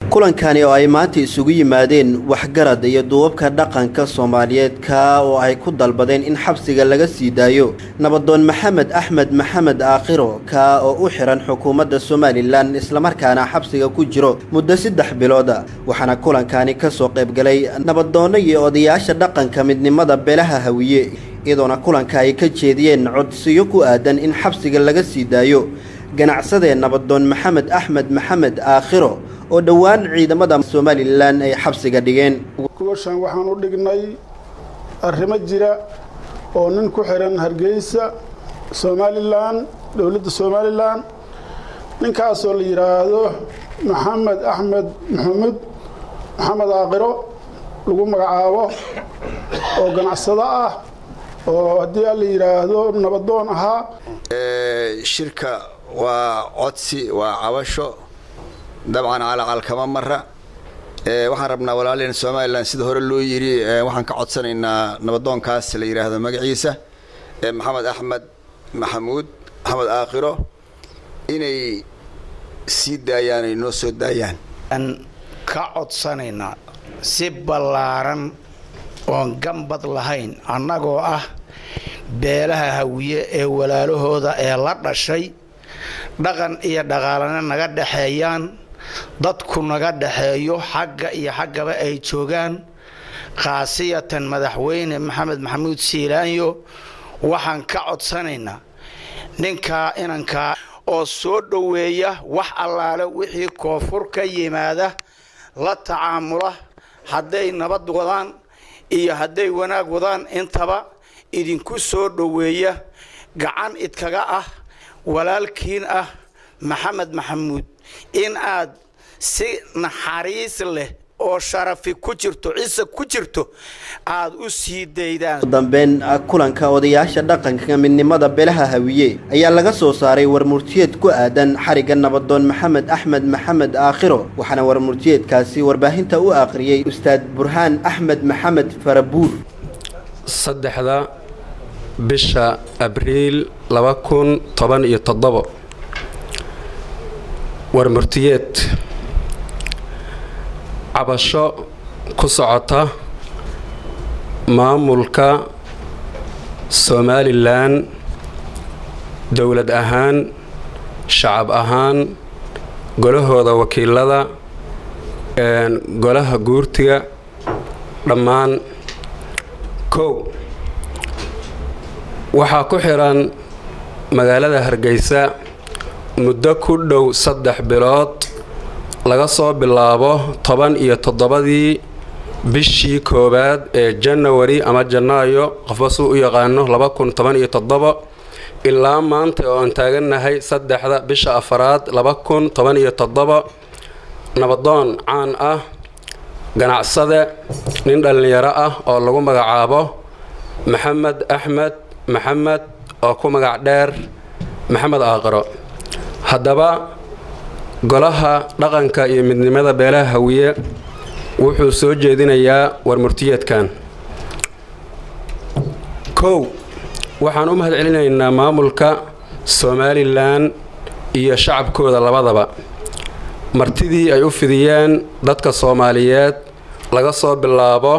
Kulankani oo ay maanta isugu yimaadeen waxgarad iyo duubabka dhaqanka Soomaaliyeed, ka oo ay ku dalbadeen in xabsiga laga sii daayo nabadoon Maxamed Axmed Maxamed Aakhiro, ka oo u xiran xukuumadda Somaliland, islamarkaana xabsiga ku jiro muddo 3 bilooda. Waxaana kulankani kasoo qaybgalay nabadoonno iyo odayaasha dhaqanka midnimada beelaha Hawiye, iyadoona kulanka ay ka jeediyeen codsiyo ku aadan in xabsiga laga sii daayo ganacsadee nabadoon Maxamed Axmed Maxamed Aakhiro, oo dhowaan ciidamada Somaliland ay xabsiga dhigeen. Kuwashan waxaan u dhignay arrimo jira oo nin ku xiran Hargeysa, Somaliland, dowladda Somaliland, ninkaasoo la yidhaahdo Maxamed Axmed Maxamuud Maxamed Aakhiro lagu magacaabo, oo ganacsado ah, oo haddii la yidhaahdo nabadoon ahaa. Shirka waa codsi, waa cabasho. Dabcan calacal kama mara. Waxaan rabnaa walaaliheen Somaliland, sida hore loo yidhi, waxaan ka codsanaynaa nabadoonkaas la yidhaahdo magaciisa Maxamed Axmed Maxamuud Maxamed Aakhiro inay sii daayaan, ay noo soo daayaan. Aan ka codsanaynaa si ballaaran oon gambad lahayn, annagoo ah beelaha Hawiye ee walaalahooda ee la dhashay, dhaqan iyo dhaqaalana naga dhexeeyaan, dadku naga dhexeeyo, xagga iyo xaggaba ay joogaan, khaasiyatan Madaxweyne Maxamed Maxamuud Siilaanyo, waxaan ka codsanaynaa ninkaa inankaa oo soo dhoweeya wax allaale wixii koonfur ka yimaada, la tacaamula, hadday nabad wadaan iyo hadday wanaag wadaan intaba idinku soo dhoweeya, gacan idkaga ah, walaalkiin ah Maxamed Maxamuud, in aad si naxariis leh oo sharafi ku jirto, cise ku jirto, aad u sii daydaan. Dambeyn, kulanka odayaasha dhaqanka midnimada beelaha Hawiye ayaa laga soo saaray warmurtiyeed ku aadan xarigga nabadoon Maxamed Axmed Maxamed Aakhiro, waxaana warmurtiyeedkaasi warbaahinta u aqriyey Ustaad Burhaan Axmed Maxamed Farabuur. 3-da bisha Abriil 2017. Warmurtiyeed cabasho ku socota maamulka Somaliland, dowlad ahaan, shacab ahaan, golahooda wakiilada, golaha guurtiga, dhammaan. Kow, waxaa ku xiran magaalada Hargeysa muddo ku dhow 3 bilood, laga soo bilaabo 17-dii bishii koowaad ee Janawari ama Janaayo, qofba suu u yaqaano, 2017, ilaa maanta oo aan taagannahay 3-da bisha afaraad 2017, nabadoon caan ah, ganacsade, nin dhallinyaro ah oo lagu magacaabo Maxamed Axmed Maxamed, oo ku magac dheer Maxamed Aaqiro. Haddaba, golaha dhaqanka iyo midnimada beelaha Hawiye wuxuu soo jeedinayaa warmurtiyeedkan. Kow, waxaan u mahad celinaynaa maamulka Somaliland iyo shacabkooda labadaba martidii ay u fidiyeen dadka Soomaaliyeed laga soo bilaabo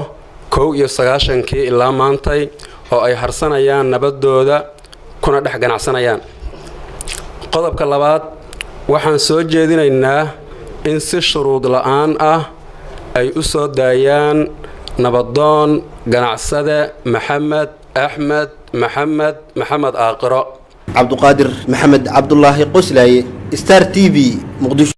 91-kii ilaa maantay, oo ay harsanayaan nabadooda kuna dhex ganacsanayaan. Qodobka labaad, waxaan soo jeedinaynaa in si shuruud la'aan ah ay u soo daayaan nabadoon ganacsade Maxamed Axmed Maxamed Maxamed Aaqiro. Cabduqaadir Maxamed Cabdulaahi Qoslaaye, Star TV, Muqdisho.